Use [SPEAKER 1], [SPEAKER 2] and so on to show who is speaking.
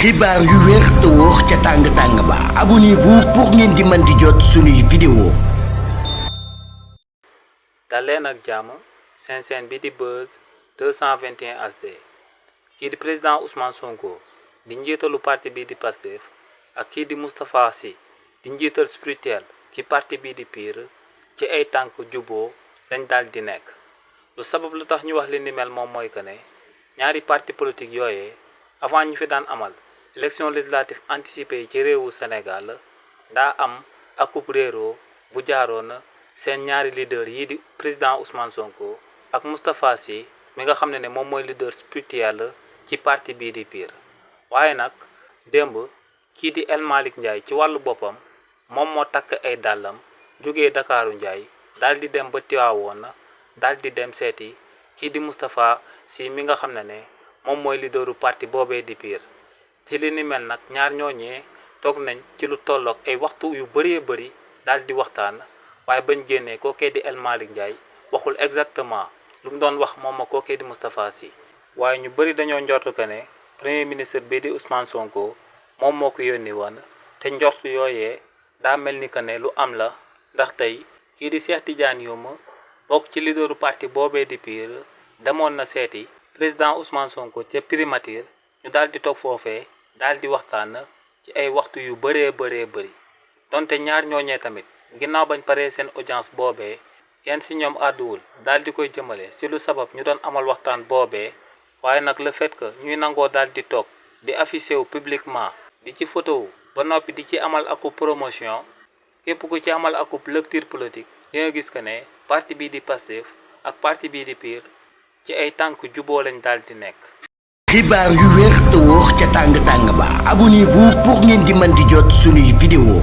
[SPEAKER 1] xibaar yu wér te wóor ca tàng ba abonnez-vous pour ngeen di mën di jot suñuy vidéo.
[SPEAKER 2] daleen ak jàmm seen chaîne bi di Buzz 221 HD kii di président Ousmane Sonko di njiitalu parti bi di Pastef ak kii di Moustapha Sy di njiital spirituel ci parti bi di PUR ci ay tànk juboo dañ daal di nekk lu sabab lu tax ñu wax li ni mel moom mooy que ne ñaari parti politique yooyee avant ñu fi daan amal élection législative anticipée ci réewu Sénégal daa am akub réeroo bu jaaroon seen ñaari leader yi di président Ousmane Sonko ak Moustapha Sy mi nga xam ne moom mooy leader spirituel ci parti bii di PUR waaye nag démb kii di El Malick Ndiaye ci wàllu boppam moom moo takk ay dàllam jógee Dakaaru Ndiaye daal di dem ba Tiwaawoon daal di dem seeti kii di Moustapha Sy mi nga xam ne moom mooy leaderu parti boobee di PUR ci li ni mel nag ñaar ñooñee toog nañ ci lu tolloog ay waxtu yu bëree bëri daal di waxtaan waaye bañ génnee kookee di El Malick Ndiaye waxul exactement lu mu doon wax moom ma kookee di Moustapha Sy waaye ñu bëri dañoo njortu que ne premier ministre bii di Ousmane Sonko moom moo ko yónni woon te njortu yooyee daa mel ni que ne lu am la ndax tey kii di Cheikh Tidiane Youm bokk ci leaderu parti boobee di PUR demoon na seeti président Ousmane Sonko ca primature ñu daal di toog foofee daal di waxtaan ci ay waxtu yu bëree bëri donte ñaar ñooñee tamit ginnaaw bañ paree seen audience boobee kenn ci ñoom àdduwul daal di koy jëmale ci lu sabab ñu doon amal waxtaan boobee waaye nag le fait que ñuy nangoo daal di toog di affiché wu publiquement di ci photo wu ba noppi di ci amal akub promotion képp ku ci amal akub lecture politique di nga gis que ne parti bii di Pastef ak parti bii di PUR ci ay tànk juboo lañ daal di nekk.
[SPEAKER 1] xibaar yu wér te wóor ca tàng ba abonnez-vous pour ngeen di mën di jot suñuy vidéo.